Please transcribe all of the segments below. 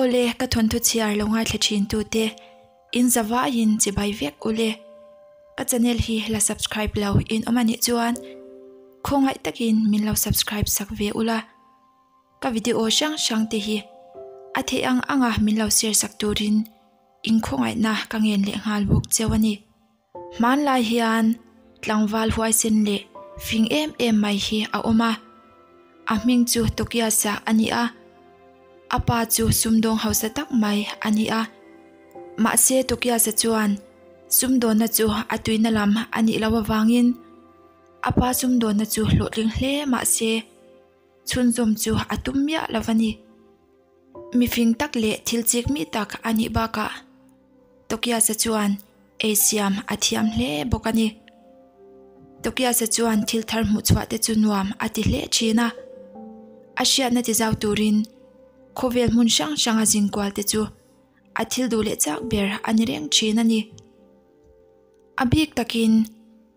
Awle, ka thawnthu chhiar lo ngaithla thin tute, in zavaiin chibai vek ule. Ka channel hi la subscribe lo in awm anih chuan khawngaih takin min lo subscribe sak ve ula. Ka video hrang hrang te hi a theih ang anga min lo share sak turin in khawngaihna ka ngen leh nghal bawk cheu a ni. Hmanlai hian tlangval huaisen leh fing em em mai hi a awm a, a hming chu Tokiasa a ni a, a pa chu sumdawng hausa tak mai a ni a. Mahse Tokiasa chuan sumdawnna chu a tuina lam a nih loh avangin a pa sumdawnna chu hlawhtling hle mahse chhunzawm chu a tum miah lo a ni. Mifing tak leh thil chik mi tak a nih bakah Tokiasa chuan ei siam a thiam hle bawk a ni. Tokiasa chuan thil thar hmuh chhuah te chu nuam a ti hle thin a. A hriatna ti zau turin khawvel hmun hrang hranga zingkual te chu a thil duh leh chak ber a ni reng thin a ni. A bik takin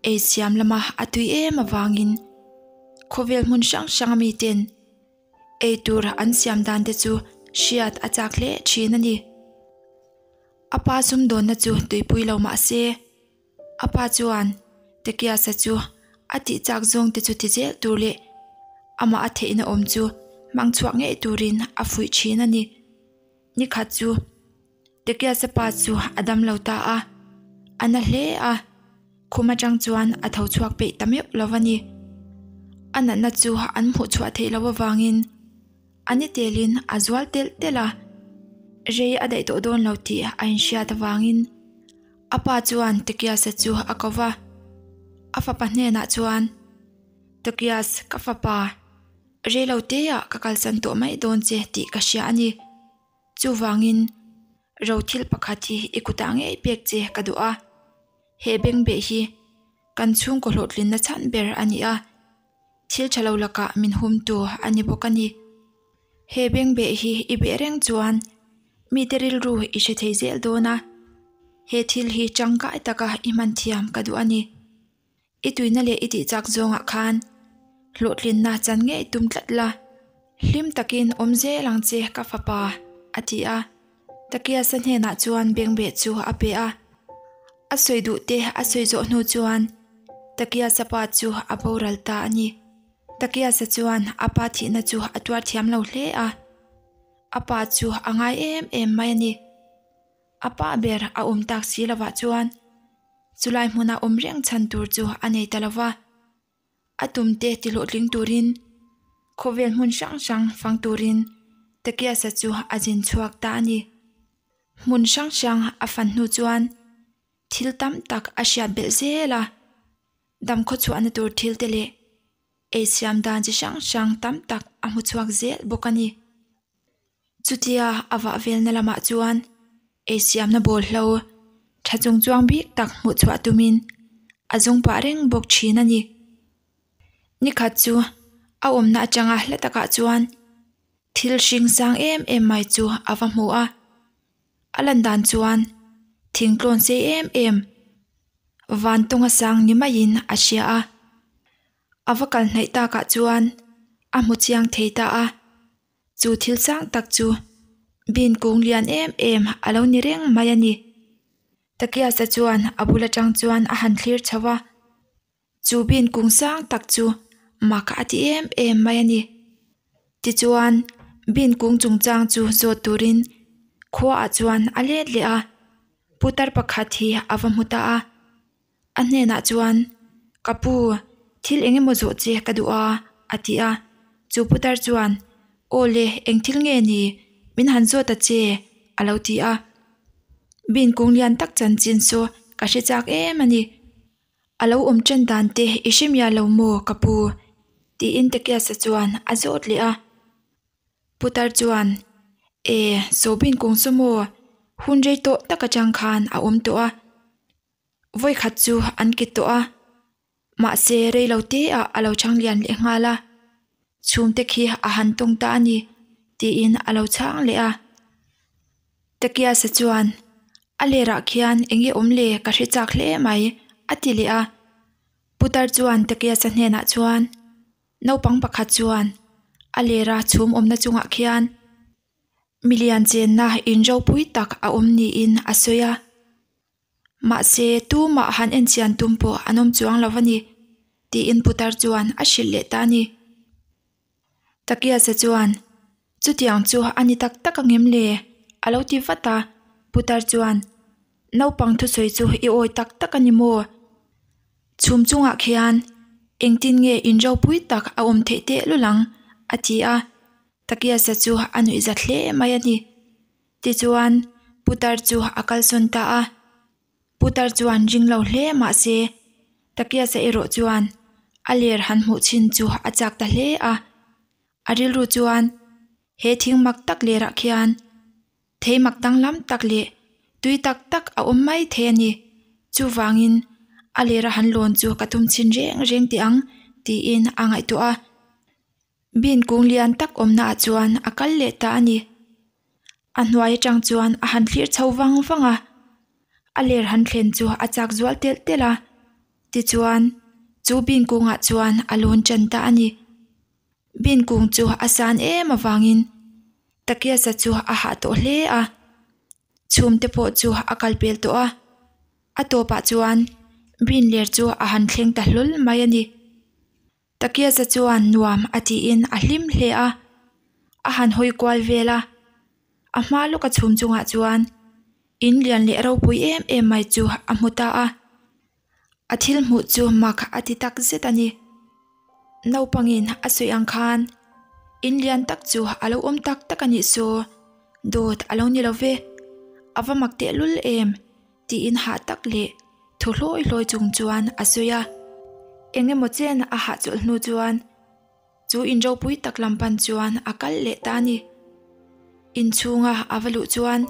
ei siam lama a tui em avangin khawvel hmun hrang hranga miten Ei tur an siam dan te chu hriat a chak hle thin a ni. A pa sumdawnna chu tuipui lo mah se, a pa chuan Tekiasa chu a tih chak zawng te chu ti zel tur leh amah a theihna awm chu hmang chhuak ngei turin a fuih thin a ni. Nikhat chu Tekiasa pa chu a dam lo ta a, a na hle a, khum atang chuan a tho chhuak peih ta meuh lo a ni. A natna chu an hmuh chhuah theih loh avangin a ni telin a zual telh telh a, rei a daih tawh dawn lo tih a inhriat avangin a pa chuan Tekiasa chu a ko va, a fapa hnenah chuan, Tekias, ka fapa, rei lo teah ka kalsan tawh mai dawn che tih ka hria a ni. Chuvangin, ro thil pakhat hi i kutah ngei pek che ka duh a, he bengbeh hi kan chhungkaw hlawhtlinna chhan ber a ni a, thil tha lo lakah min humtu a ni bawk a ni. He bengbeh hi i beh reng chuan mite rilru i hre thei zel dawn a, he thil hi tangkai taka i hman thiam ka duh a ni. I tuina leh i tih chak zawngah khan hlawhtlinna chan ngei tum tlat la, hlim takin awm zel ang che ka fapa, a ti a. Takiasa hnenah chuan bengbeh chu a pe a. A sawi duh te a sawi zawh hnu chuan Takiasa pa chu a boral ta a ni. Takiasa chuan a pa thihna chu a tuar thiam lo hle a, a pa chu a ngai em em mai a ni. A pa ber a awm tak si lovah chuan Chulai hmuna awm reng chhan tur chu a nei ta lo va, a tumte tihlawhtling turin khawvel hmun hrang hrang fang turin Takiasa chu a zin chhuak ta a ni. Hmun hrang hrang a fan hnu chuan thil tam tak a hriat belh zel a, damkhaw chhuahna tur thil te leh ei siam dan chi hrang hrang tam tak a hmu chhuak zel bawk a ni. Chutia a vah velna lamah chuan ei siamna bawlhlo tha chung chuang bik tak hmuh chhuah tumin a zung pah reng bawk thin a ni. Nikhat chu a awmna atanga hla takah chuan thil hring sang em em mai chu a va hmu a, a lan dan chuan thingtlawn sei em em van tawnga sang ni maiin a hria a. A va kal hnaih takah chuan a hmu chiang thei ta a. Chu thil chang tak chu bin kung lian em em a lo ni reng mai a ni. Takiasa chuan a bul atang chuan a han thlir chho a, chu bin kung sang tak chu mak a ti em em mai a ni. Tichuan bin kung chungchang chu zawt turin khuaah chuan a let leh a, putar pakhat hi a va hmu ta a. A hnenah chuan, Ka pu, thil eng emaw zawh che ka duh a, a ti a. Chu putar chuan, Aw le, eng thil nge ni? Min han zawt ta che, a lo ti a. Bin kung lian tak chanchin saw ka hre chak em a ni. A lo awm ṭan dan te i hre miah lo maw, ka pu? tiin Takiasa chuan a zawt leh a. Putar chuan, E, Sawbin kung saw maw? Hun rei tawh tak atang khan a awm tawh a. Vawikhat chu an ki tawh a, mahse rei lo te ah a lo chhang lian leh nghal a, chhungte khi a han tawng ta a ni tiin a lo chhang leh a. Takiasa chuan, A lerah khian eng nge awm le ka hre chak hle mai a ti leh a. Putar chuan Takiasa hnenah chuan, Naupang pakhat chuan a lera chhum awmna chungah khian. Milian chenna in ropui tak a awm niin a sawi a. Mahse, tumah han enchian tum pawh an awm chuang lo a ni, tiin putar chuan a hrilh leh ta a ni. Takiasa chuan, Chutiang chu a ni tak tak angem le? a lo ti vat a. Putar chuan, Naupang thusawi chu i awi tak tak a ni maw? Chhum chungah khian engtin nge in ropui tak a awm theih tehlul ang? a ti a. Takiasa chu a nuih zat hle mai a ni. Tichuan, putar chu a kalsawn ta a. Putar chuan ring lo hle mah se, Takiasa erawh chuan a ler han hmuh chin chu a chak ta hle a. A rilru chuan he thing mak tak lerah khian thei mak danglam tak leh tui tak tak a awm mai thei a ni. Chuvangin a lera han lawn chu ka tum chhin reng reng teh ang tiin a ngaihtuah a. Bin kung lian tak awmna ah chuan a kal leh ta a ni. A hnuai atang chuan a han thlir chho vang vang a, a ler han thlen chu a chak zual telh telh a, tichuan chu bin kungah chuan a lawn tan ta a ni. Bin kung chu a san em avangin Takiasa chu a hah tawh hle a, chhum te pawh chu a kal pel tawh a, a tawpah chuan bin ler chu a han thleng ta hlawl mai a ni. Takiasa chuan nuam a tiin a hlim hle a, a han hawi kual vel a. A hma lawka chhum chungah chuan in lian leh ropui em em mai chu a hmu ta a. A thil hmuh chu mak a ti tak zet a ni. Naupangin a sawi ang khan in lian tak chu a lo awm tak tak a nih saw, dawt a lo ni lo ve, a va mak tehlul em! Tiin hah tak leh thu hlawi hlawi chung chuan a sawi a. Eng emaw chen a hahchawlh hnu chuan chu in ropui tak lam pan chuan a kal leh ta a ni. Inchhunga a va luh chuan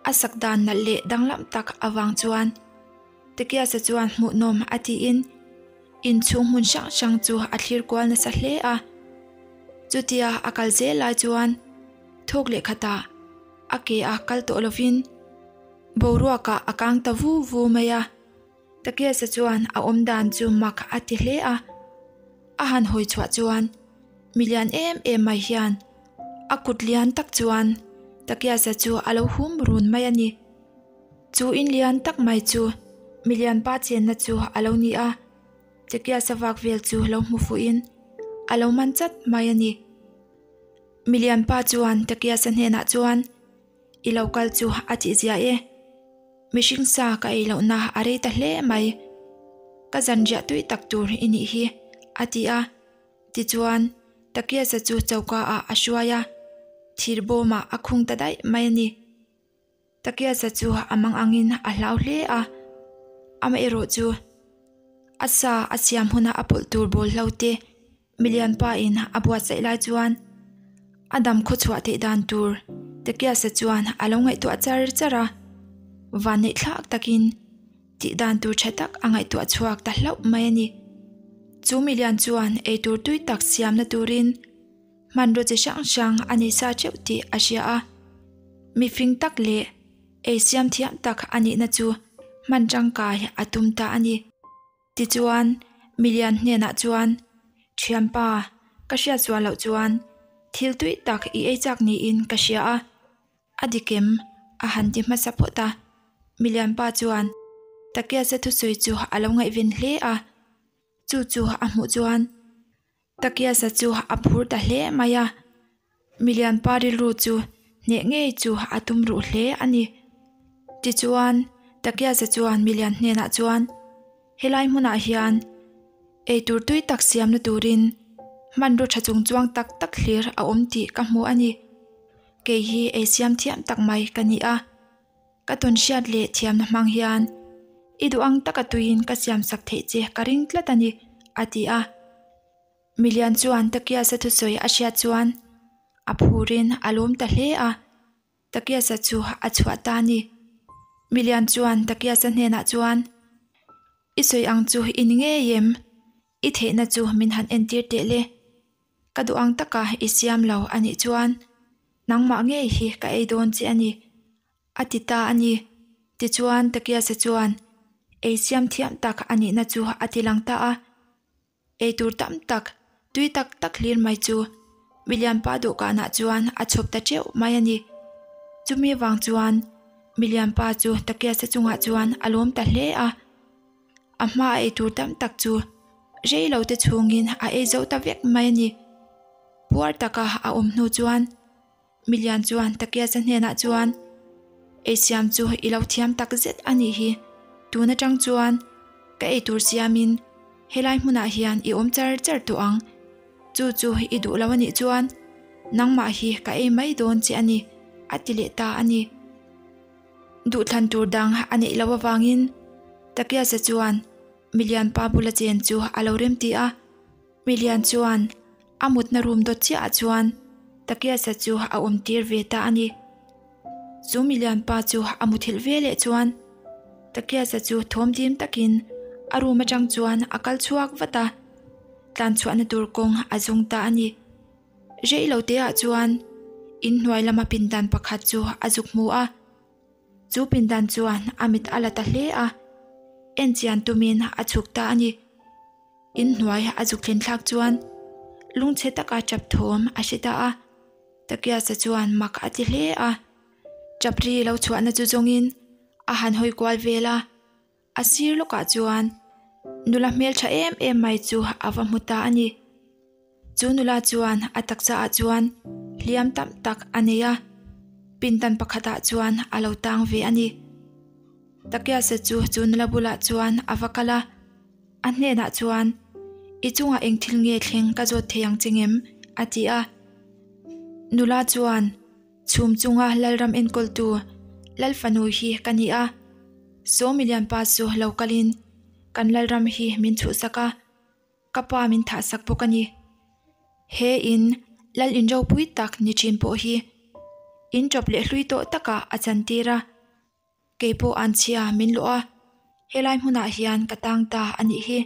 a sak dan nalh leh danglam tak avang chuan Tekiasa chuan hmuhnawm a tiin inchhung hmun hrang hrang chu a thlir kual nasa hle a. Chutia a kal zel lai chuan thawk leh khatah a ke a kal tawh lovin Boruakah a kang ta vu vu mai a, Takiasa chuan a awm dan chu mak a ti hle a. A han hawi chhuah chuan milian em em mai hian a kut lian tak chuan Takiasa chu a lo hum run mai a ni. Chu in lian tak mai chu milian pa chenna chu a lo ni a, Takiasa vak vel chu lo hmu fuhin a lo man chat mai a ni. Milian pa chuan Takiasa hnenah chuan. I lo kal chu a tih zia e. Mihring sa ka ei lohna a rei ta hle mai. Ka zanriah tui tak tur i nih hi, a ti a. Tichuan, Takiasa chu choka ah a hruai a, thir bawmah a khung ta daih mai a ni. Takiasa chu a mang angin a hlau hle a, amaherawh chu a sa a siam huna a pawlh tur bawl hlo te Milian pa in a buatsaih lai chuan a dam khaw chhuah theih dan tur Tekiasa chuan a lo ngaihtuah char char a, vanneih thlak takin tih dan tur tha tak a ngaihtuah chhuak ta hlauh mai a ni. Chu milian chuan eitur tui tak siamna turin hmanraw chi hrang hrang a nei sa teuh tih a hria a, mifing tak leh ei siam thiam tak a nihna chu hman tangkai a tum ta a ni. Tichuan, milian hnenah chuan, Thianpa, ka hriat sual loh chuan thil tui tak i ei chak niin ka hria a, a dik em? a han ti hmasa phawt a. Milianpa chuan Takiasa thusawi chu a lo ngaihven hle a, chu chu a hmuh chuan Takiasa chu a phur ta hle mai a, milianpa rilru chu hneh ngei chu a tum ruh hle a ni. Tichuan, Takiasa chuan milian hnenah chuan, Helai hmunah hian eitur tui tak siamna turin hmanraw tha chung chuang tak tak hlir a awm tih ka hmu a ni. Kei hi ei siam thiam tak mai ka ni a. Ka tawn hriat leh thiamna hmang hian i duh ang taka tuiin ka siamsak theih che ka ring tlat a ni, a ti a. Milian chuan Takiasa thusawi a hriat chuan a phurin a lawm ta hle a, Takiasa chu a chhuah ta a ni. Milian chuan Takiasa hnenah chuan, I sawi ang chu i ni ngei em? I theihna chu min han entir teh le. Ka duh ang taka i siam lo a nih chuan nangmah ngei hi ka ei dawn che a ni, a ti ta a ni. Tichuan Takiasa chuan ei siam thiam tak a nihna chu a ti lang ta a. Ei tur tam tak, tui tak tak hlir mai chu milian pa dawhkanah chuan a chhawp ta teuh mai a ni. Chumi avang chuan milianpa chu Takiasa chungah chuan a lawm ta hle a. A hma a eitur tam tak chu rei lo te chhungin a ei zo ta vek mai a ni. Puar taka a awm hnu chuan Milian chuan Takiasa hnenah chuan, Eisiam chu i lo thiam tak zet a nih hi. Tun atang chuan ka eitur siamin helai hmunah hian i awm char char tawh ang. Chu chu i duh lo a nih chuan nangmah hi ka ei mai dawn che a ni, a ti leh ta a ni. Duhthlan tur dang a neih loh avangin Takiasa chuan Milian pa bula chen chu a lo remti a. Milian chuan a mutna room dawt chiahah chuan Takiasa chu a awm tir ve ta a ni. Chu milian pa chu a muthilh ve leh chuan Takiasa chu thawm dim takin a room atang chuan a kal chhuak vat a, tlan chhuahna tur kawng a zawng ta a ni. Rei lo te ah chuan inhnuai lama pindan pakhat chu a zuk hmu a. Chu pindan chuan a mit a la ta hle a, en chian tumin a chhuk ta a ni. Inhnuai a zuk thlen thlak chuan lungchhe taka tap thawm a hre ta a, Takiasa chuan mak a ti hle a. Tap ri lo chhuahna chu zawngin a han hawi kual vel a, a sir lawkah chuan nula hmeltha em em mai chu a va hmu ta a ni. Chu nula chuan a taksa ah chuan hliam tam tak a nei a, pindan pakhatah chuan a lo tang ve a ni. Takiasa chu chu nula bulah chuan a va kal a. A hnenah chuan, I chungah eng thil nge thleng ka zawt thei ang che ngem? a ti a. Nula chuan, Chhum chunga Lalram enkawltu Lalfanu hi ka ni a. Saw milianpa chu lo kalin kan Lalram hi min chhuhsak a, ka pa min thahsak bawk a ni. He in Lal in ropui tak ni thin pawh hi in tawp leh hlui tawh takah a chantir a. Kei pawh an chhia min luh a, helai hmunah hian ka tang ta a nih hi.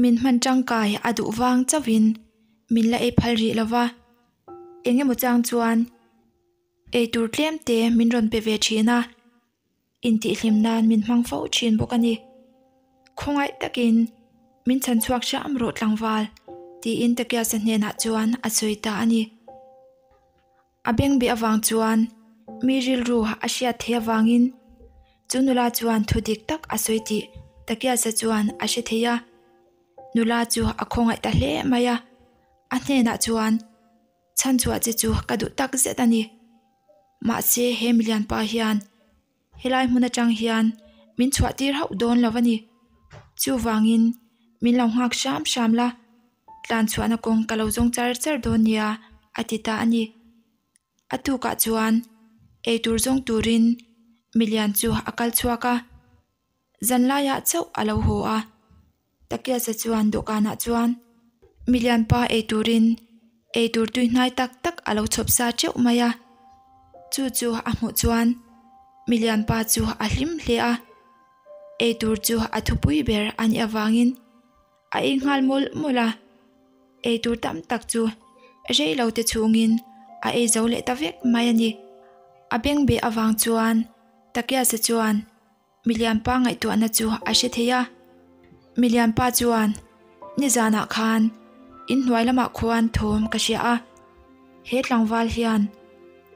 Min hman tangkai a duh vang chauhin min la ei phal rih lo va, eng emaw chang chuan ei tur tlem te min rawn pe ve thin a, intihhlim nan min hmang fo thin bawk a ni. Khawngaih takin min chhan chhuak hram rawh tlangval, tiin Takiasa hnenah chuan a sawi ta a ni. A beng beh avang chuan mi rilru a hriat theih avangin chu nula chuan thu dik tak a sawi tih Takiasa chuan a hre thei a. Nula chu a khawngaih ta hle mai a, a hnenah chuan chhanchhuah che chu ka duh tak zet a ni. Mahse he milianpa hian Helai hmun atang hian min chhuah tir hauh dawn lo a ni. Chuvangin min lo nghak hram hram la, tlan chhuahna kawng ka lo zawng char char dawn nia a ti ta a ni. A tukah chuan eitur zawng turin milian chu a kal chhuak a, zanlaiah chauh a lo haw a. Takiasa chuan dawhkanah chuan milianpa ei turin eitur tui hnai tak tak a lo chhawp sa teuh mai a. Chu chu a hmuh chuan milianpa chu a hlim hle a, eitur chu a thupui ber a nih avangin a ei nghal mawlh mawlh a. Eitur tam tak chu rei lo te chhungin a ei zo leh ta vek mai a ni. A bengbeh avang chuan Takiasa chuan Milianpa ngaihtuahna chu a hre thei a. Milianpa chuan, Nizanah khan inhnuai lamah khuan thawm ka hria a, he tlangval hian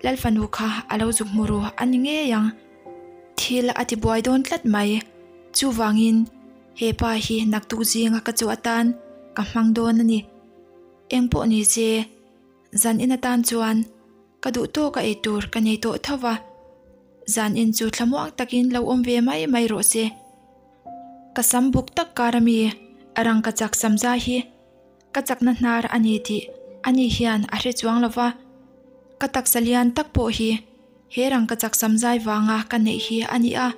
Lalfanu kha a lo zuk hmu ru a ni ngei ang. Thil a ti buai dawn tlat mai. Chuvangin he pa hi naktuk zinga ka chaw atan ka hmang dawn a ni. Engpawh ni se, zan in atan chuan Ka duh tawk a ei tur ka nei tawh tho va, zan in chu thlamuang takin lo awm ve mai mai rawh se. Ka sam buk tak kar ami rangka chak sam zai hi ka chakna hnar a ni tih ani hian a hre chuang lo va, ka taksa lian tak pawh hi he rangka chak sam zai vanga ka neih hi a ni a,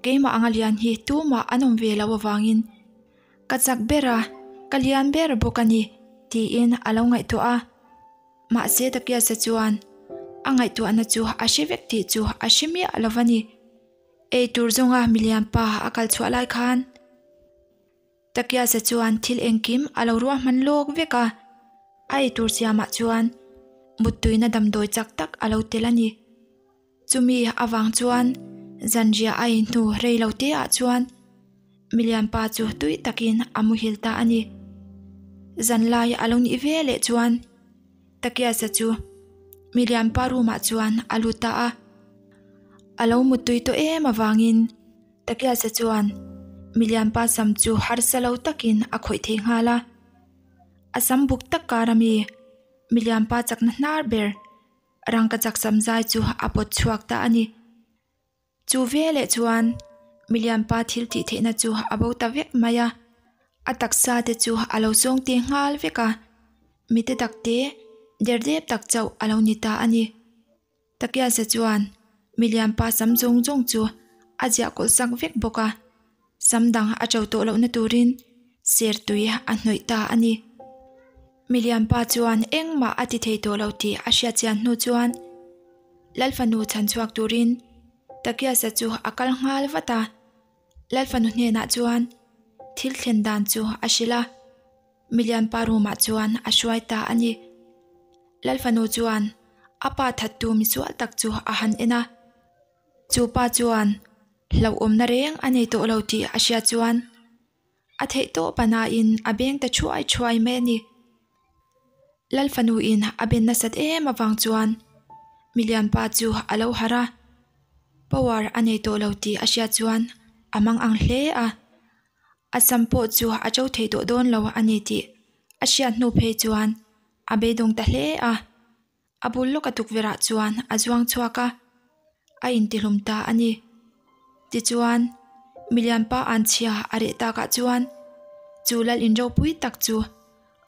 keimah anga lian hi tumah an awm ve lo avangin ka chak ber a, ka lian ber bawk a ni tiin a lo ngaihtuah a. Mahse Takiasa chuan a ngaihtuahna chu a hre vek tih chu a hre miah lo va ni. Ei tur zawnga milian pa a kal chhuah lai khan Takiasa chuan thil engkim a lo ruahman lawk vek a, a ei tur siamah chuan muttuina damdawi chak tak a lo tel a ni. Chumi avang chuan zanriah a inhnu rei lo te ah chuan milian pa chu tui takin a muhil ta a ni. Zanlai a lo nih ve leh chuan Takiasa chu Milianpa room ah chuan a lut ta a. A lo muttui tawh em avangin Takiasa chuan milianpa sam chu harsa lo takin a khawih thei nghal a. A sam buk tak kar ami milianpa chakna hnar ber rangkachak sam zai chu a pawt chhuak ta a ni. Chu veleh chuan milianpa thil tih theihna chu a bo ta vek mai a, a taksa te chu a lo sawng te nghal vek a, mite tak te derdep tak chauh a lo ni ta a ni. Takiasa chuan milianpa sam zawng zawng chu a ziah kawlh sak vek bawk a, sam dang a to tawh lohna turin sertui a hnawih ta a ni. Milianpa chuan engmah a ti thei tawh lo tih a hriat chian hnu chuan Lalfanu chhan chhuak turin Takiasa chu a kal nghal vat a. Lalfanu hnenah chuan thil thlen dan chu a hrilh a, Milianpa room ah chuan a hruai ta a ni. Lalfanu chuan a pa thattu misual tak chu a han en a. Chu pa chuan hlauhawmna reng a nei tawh lo tih a hriat chuan A theih tawh panain a beng ta thuai thuai mai a ni. Lal fanuin a ben nasat em avang chuan milianpa chu a lo harh a, power a nei tawh lo tih a hriat chuan a mang ang hle a. A sam pawh chu a to thei tawh dawn lo a ni tih a hriat hnu phei chuan a beidawng ta hle a. A bul lawka tukverhah chuan a zuang chhuak a, a intihlum ta a ni. Tichuan, milianpa anchhia a reh takah chuan chu lal in ropui tak chu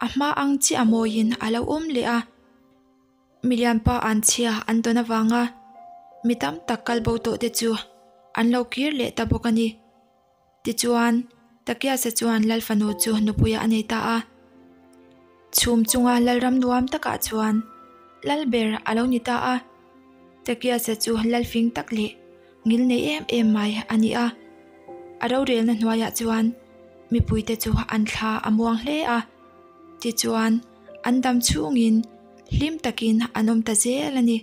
a hma ang chiah a mawiin a lo awm leh a. Milianpa anchhia an tawn avanga mi tam tak kal bo tawh te chu an lo kir leh ta bawk a ni. Tichuan, Takiasa chuan Lal fanu chu nupuiah a nei ta a. Chhum chunga Lalram nuam takah chuan Lal ber a lo ni ta a. Takiasa chu Lal fing tak leh ngil nei em em mai a ni a. A rorelna hnuaiah chuan mipuite chu an thla a muang hle a. Tichuan, an dam chhungin hlim takin an awm ta zel a ni.